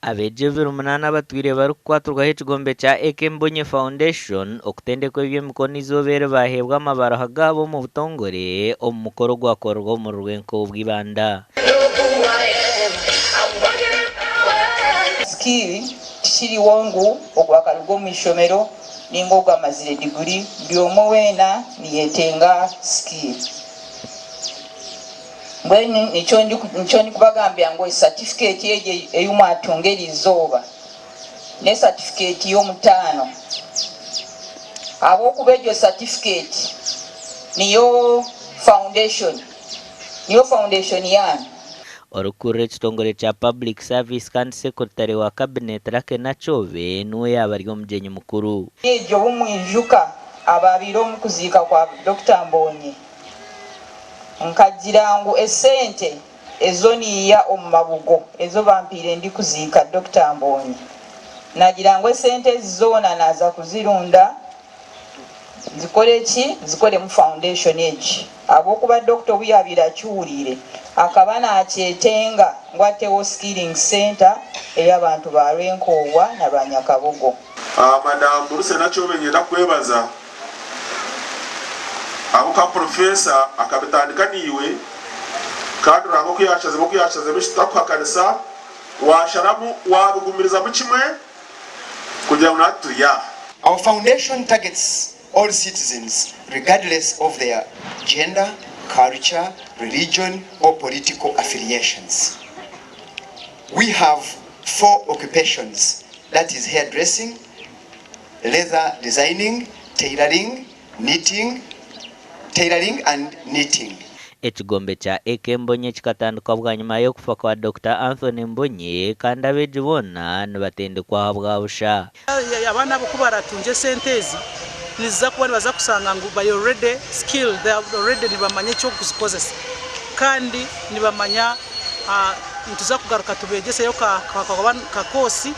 Abeegi 28 abatwire barikukwatirwaho ekigombe kya AK Mbonye Foundation okutendekwa eby'emikono eizooba eri baaheebwa amabaruha gaabo omu butongore omu mukoro ogwakorerwa omuri Rwenkoobwa Ibanda. Skill tikiriho ngu ogwo akaruga omu ishomero ninga ogwo amazire diguri, buri omwe weena niyetenga skill. Mbwenu nikyo nikyo ndikubagambira ngu esatifiketi egi ei mwatunga eri izooba n'esatifiketi y'omutaano ahabw'okuba egyo satifiketi niyo foundation, niyo foundation yaanyu. Orikukurira ekitongore kya Public Service kandi Sekuritare wa Kabineti Lucky Nakyobe niwe yaaba ari omugyenyi mukuru. Egyo obu mwijuka abaabaire omu kuziika kwa Dokita Mbonye. Nkagira ngu esente ezo niiya omu mabugo ezo bampaire ndikuziika Dokita Mbonye. Nagira ngu esente ezi zoona naaza kuzirunda nzikore ki? Nzikoremu foundation egi ahabw'okuba Dokita obu yaabaire akihuriire akaba naakyetenga ngu ateho skilling centre ey'abantu ba Rwenkoobwa na Rwanyakabogo. Madam Ruth Nakyobe niinyenda kukwebaza ahabw'okuba Professor akabitandika naiwe kandi Ruhanga oku yashazemu oku yashazemu eki tutakuhakanisa washaramu wabigumirizamu kimwe kugira ngu nahati turi aha. Our foundation targets all citizens regardless of their gender, culture, religion or political affiliations. We have four occupations that is hairdressing, leather designing, tailoring, knitting, tailoring and knitting. Ekigombe kya AK Mbonye kikatandikwa bwanyima y'okufa kwa Dokita Anthony Mbonye kandi abeegi boona nibatendekwa ahabwa busha. Abaana abo ku baratungye esente ezi, niziza kuba nibaza kushanga ngu bari already skilled, they are already nibamanya eky'okuzikozesa kandi nibamanya nituza kugaruka tubegyeseyo ka course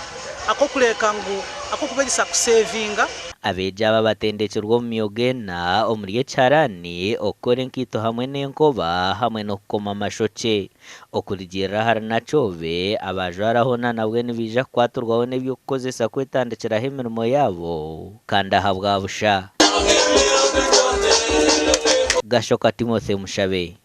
ak'okureeka ngu ak'okubegyesa kusevinga. Abeegi aba batendekirwe omu myoga ena omuri ekiharani, okukora enkaito hamwe n'enkoba hamwe n'okukoma amashokye. Okurugiirira ahari Nakyobe, abaajwara hoona nabwo nibaija kukwatirwaho n'eby'okukozesa kwetandikiraho emirimo yaabo kandi ahabwa busha. Gashoka Timothy Mushabe.